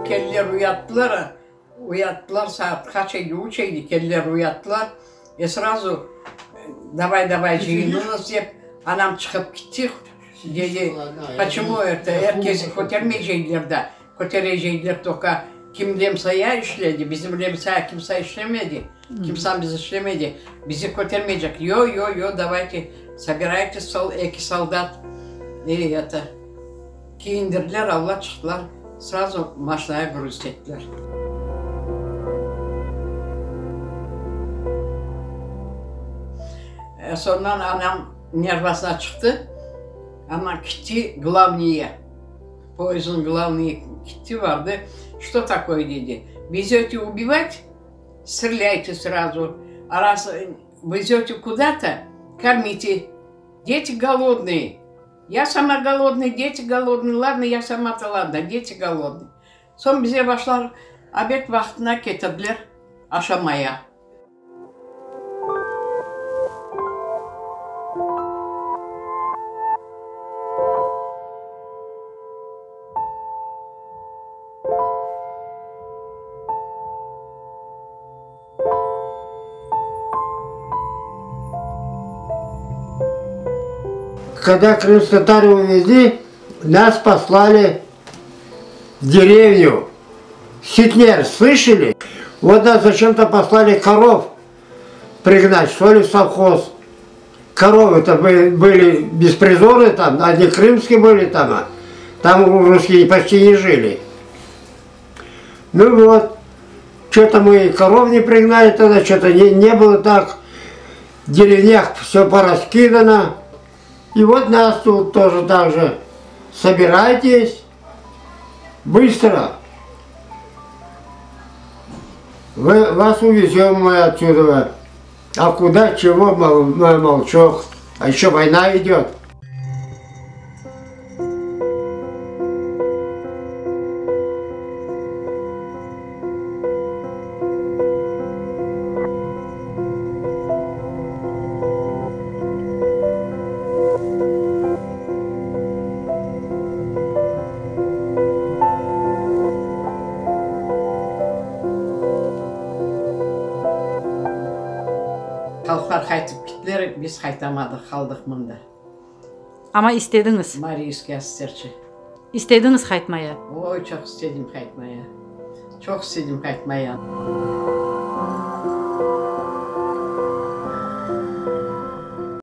Keldiler uyattılar, uyattılar, saat qaç edi, üç edi, keldiler uyattılar, e srazu davay, davay cıyınıñız dep, anam çıqıp kitti, dedi, poçemu eto, er kes kötermeycekler da, köterecekler toka, kim lemsaya işledi, bizim lemsaya kimse işlemedi, kimse biz işlemedi, bizi kötermeycek, yo, yo, yo, davayte, sobiraytes, eki soldat, e eto. Kiyindirdiler, alla çıqtılar, srazu maşinaya gruzit ettiler. Soñdan anam nervasına çıqtı, amma kitti glavniye, poyezdniñ glavniyi kitti bardı, Çto takoye, dedi, vezöte ubivat, strelâyte srazu, a raz vezöte kuda-to, kormite, deti golodnıye. Ya sama golodnıy, deti golodnıy, ladno, ya sama-to ladno, deti golodnıy. Soñ bize başlar obed vaqtına ketirdiler aşamaya. Когда крымскотатар увезли, нас послали в деревню. Ситнер, слышали? Вот нас зачем-то послали коров пригнать, что ли, в совхоз. Коровы-то были беспризорные там, одни крымские были там, а там русские почти не жили. Ну вот, что-то мы коров не пригнали тогда, что-то не, не было так. В деревнях все пораскидано. И вот нас тут тоже так же. Собирайтесь быстро. Вы, вас увезем мы отсюда. А куда, чего, молчок. А еще война идет. Halqlar qaytıp kittiler, biz qaytamadıq, qaldıq mında. Amma istediñiz. Mariinskiy askerçi. İstediñiz qaytmaya? Oy, çoq istedim qaytmaya. Çoq istedim qaytmaya.